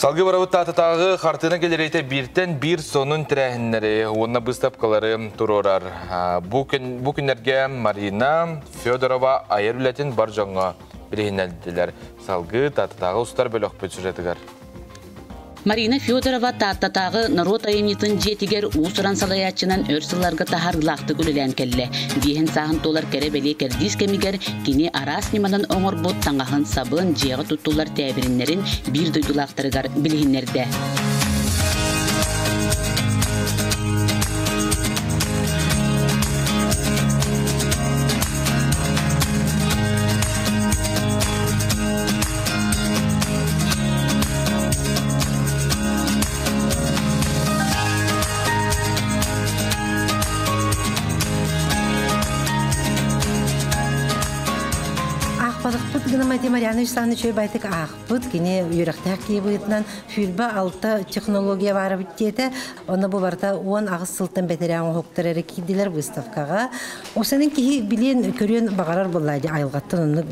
Салгыы барабыт. Тааттатааҕы хартыына галереята бииртэн биир сонун тэрээһиннэри уонна быыстапкалары туруорар. Бу күн бу күннэргэ Марина Федорова айар үлэтин бар дьоҥҥо билиһиннэрдилэр. Салгыы Тааттатааҕы устар бөлөхпүт сюжетыгар. Марина Федорова Тааттатааҕы норуот айымньытын дьиэтигэр уус-уран салайааччынан өр сылларга таһаарыылаахтык үлэлээн кэллэ. Биэһин сааһын туолар кэрэ-бэлиэ кэрдиис кэмигэр кини араас ньыманан оҥорбут таҥаһын-сабын, дьиэҕэ туттуллар тээбириннэрин биир дойдулаахтарыгар билиһиннэрдэ. Аахпатахпыт гынамати Марьяна Вячеславовна үчүгэй байтык аахпыт. Кини үөрэхтээх киһи быһыытынан сүүрбэ алта технология баара диэтэ. Онно бу барыта 18 сылтан бэтэрээ оҥоһуктар эрэ киирдилэр выставкаҕа. Осанын киһи билиэн, көрүөн баҕарар буолла дии айылҕаттан оннук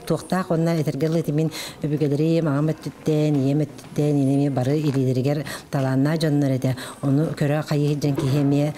туохтаах уонна этэргэ дылы мин өбүгэлэрим аҕам өттүттэн, ийэм өттүттэн инэми бары илиилэригэр талааннаах дьоннор этэ. Ону көрө хайыы сылдьан киһи эмиэ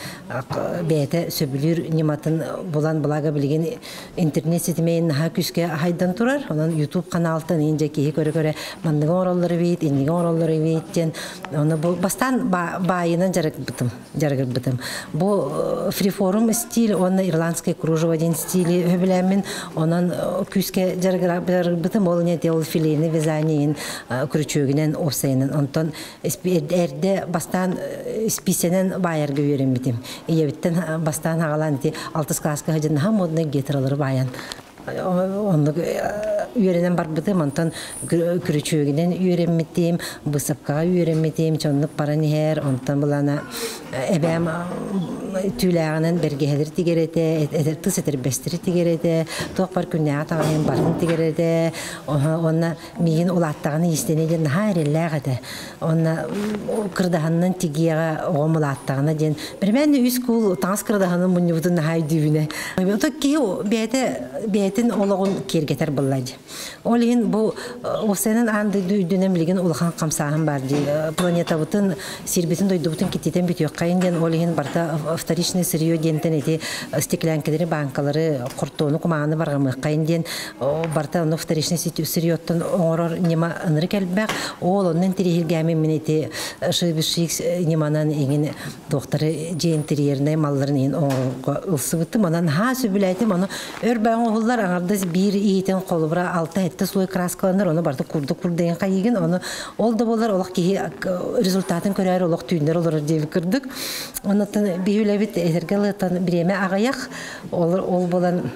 бэйэтэ сөбүлүүр ньыматын булан, благо билигин интернет ситимин наһаа күүскэ хайдан турар. Онон YouTube каналтан иин дьэ киһи көрө-көрө манныгы оҥороллор эбит, инниги оҥороллор эбит диэн ону бу бастаан баайынан дьарыгырбытым. дьарыгырбытым. Бу фрифорум стиль уонна ирландское кружево диэн стили сөбүлээммин, онон күүскэ дьарыгырбытым. Ол не ол филейный вязаниен күрүчүөгүнэн уопсайынан. Онтон эрдэ бастаан испиисэнэн баайарга үөрэммитим. Ийэбиттэн бастаан аҕалаан ити алтыс кылааска сылдьан наһаа модный гетралары баайан оннук үөрэнэн барбытым, онтон күрүчүөгүнэн үөрэммитим, быысапкаҕа үөрэммитим, чоннук баран иһэр, онтон былана эбээм түүлээҕинэн бэргэһэлэри тигэр этэ, тыс этэрбэстэри тигэр этэ, туох бар күннээҕи таҥаһын барын тигэр этэ, уонна миигин улааттаҕына иистэнэ диэн наһаа эрэллээх этэ. Уонна кырдаһаннан тигиэҕэ оҕом улааттаҕына диэн бирмээн үс куул таҥас кырдаһанын мунньубутун наһаа өйдүүбүнэ. Ото киһи бэйэтэ бэйэтин олоҕун киэргэтэр буолла дии. Ол иһин бу уопсайынан аан дойду үрдүнэн билигин улахан хамсааһын баар дии. Планетабытын, сирбитин, дойдубутун киттитэн бүтүөххэйин диэн ол иһин барыта вторичное сырье диэнтэн ити стеклянкалары, бааҥкалары, хортуону, кумааны барҕамыаххайын диэн барыта ону вторичный сырьеттан оҥорор ньыма ынырык элбэх. Ол онно интириэһиргээмин мин ити шибишикс ньыманан иҥин туохтары дьиэ интерьернэй малларын иһин оҥорорго ылсыбытым. Онон наһаа сөбүлээтим. Ону өр баҕа оҥоһуллар аҥардас биир иитин холобура алта-сэттэ слой краскаланар, ону барыта курдук курдайан хайыгын. Ону ол да буоллар олох киһи результатын көрөөр олох түүннэр олорор диэбит курдук. Оннуттан биһи үлэбит этэргэ ылыттан бириэмэ аҕыйах. Ол буолан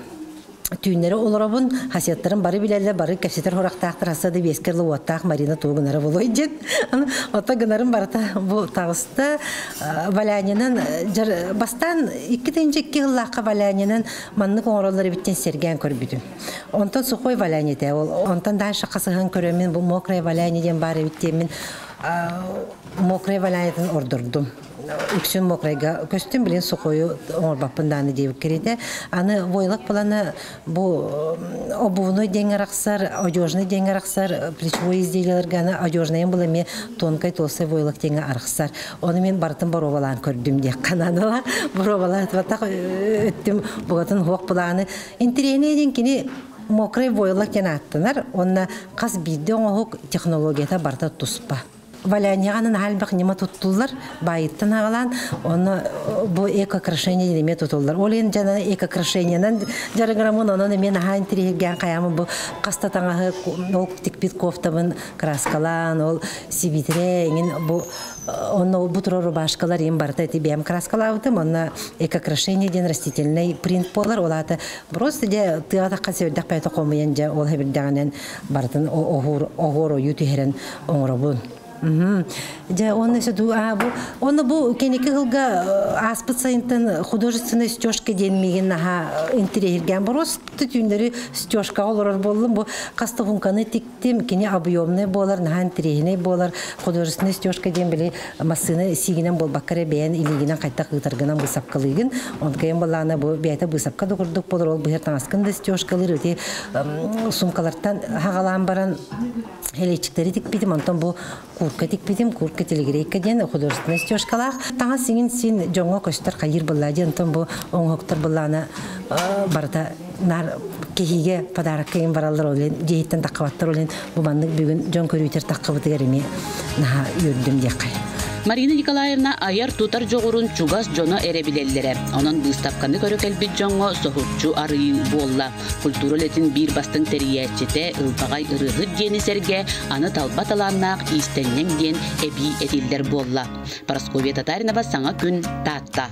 түүннэри олоробун, хасиаттарым бары билэллэр, бары кэпсэтэр сурахтаахтар, хасса да биэскэ уоттаах Марина тугу гынара буолуой диэн. Ото гынарым барыта бу таҕыста. Валянинан бастаан 2002 сыллаахха Валянинан маннык оҥороллор эбиттэн сэргээн көрбүтүм. Онтон сухой валяние этэ. Ол онтон дальше хасыһан көрөммүн бу мокрая валяние диэн баар эбит диэммин мокрая валяниетын ордордум. Үксүн мокрайга көстүм, билин сухою оҥорбаппын дааны диэбит кэриэтэ. Аны войлок плана бу обувной диэҥ арахсар, одежный диэҥ арахсар, плечевой изделиеларга аны одежнайын был эмиэ тонкай толстой войлок диэҥ арахсар. Ону мен барытын боруобалаан көрдүм диэх ханаанала боруобалаатбатах өттүм бугатын хуох планы. Интириэнэ диэн кини мокрый войлок диэн ааттанар, онна хас биирдэ оҥоһук технологията барыта туспа. Валянияҕа наһаа элбэх ньыма туттуллар, баайыттан аҕалаан, онно бу эко-крашение диэн эмиэ тутуллар. Ол иһин дьана эко-крашениенан дьарыгыраммын, онон эмиэ наһаа интириэһиргээн хайаамын бу хаста таҥаһы ол тикпит кофтабын краскалаан, ол сибиитирэ эҥин бу онно бу турар рубашкалар им барыта ити бэйэм краскалаабытым, онно эко-крашение диэн растительный принт буолар, ол аата просто дьэ тыаҕа таххан сэбирдэх бэйэтэ хомуйан дьэ ол хэбирдэҕинэн барытын оһуор оһуор ойуу түһэрэн оҥоробун. Дьэ, уонна өссө дуу, аа, бу, уонна бу кэнники сылга ааспыт сайынтан художественная стежка диэн миигин наһаа интириэһиргээн боруоста түүннэри стежкаҕа олорор буоллум. Бу хас да хумканы тиктим, кини объемный буолар, наһаа интириэһинэй буолар. Художественная стежка диэн били массыына сиигинэн буолбакка эрэ бэйэн илиигинэн хайдах ыытаргынан быысапкалыыгын. Онкайын буоллаҕына бу бэйэтэ быысапка да курдук буолар, ол быһар таҥаскын да стежкалыыр, ити сумкалартан хаҕалаан баран Элечиктэри тикпитим, онтон бу куртка тикпитим, куртка телегрейка диэн художественный стежкалаах. Таҥас сиҥин син дьоҥҥо көстөр хайыыр быллаа диэн, онтон бу оҥоһуктар быллаана барыта наар киһигэ подарокка иҥин бараллар ол дьиэһиттэн таххабаттар ол бу маннык бүгүн дьон көрүүтэр таххабытыгар эмиэ наһаа үөрдүм диэххэ. Марина Николаевна айар-тутар дьоҕурун чугас дьоно эрэ билэллэрэ. Онон быыстапканы көрө кэлбит дьоҥҥо соһуччу арыйыы буолла. Культура үлэтин биир бастыҥ тэрийээччитэ, ылбаҕай ырыаһыт диэни сэргэ аны талба талааннаах иистэнньэҥ диэн эбии этиллэр буолла. Парасковья Татаринова саҥа күн Таатта.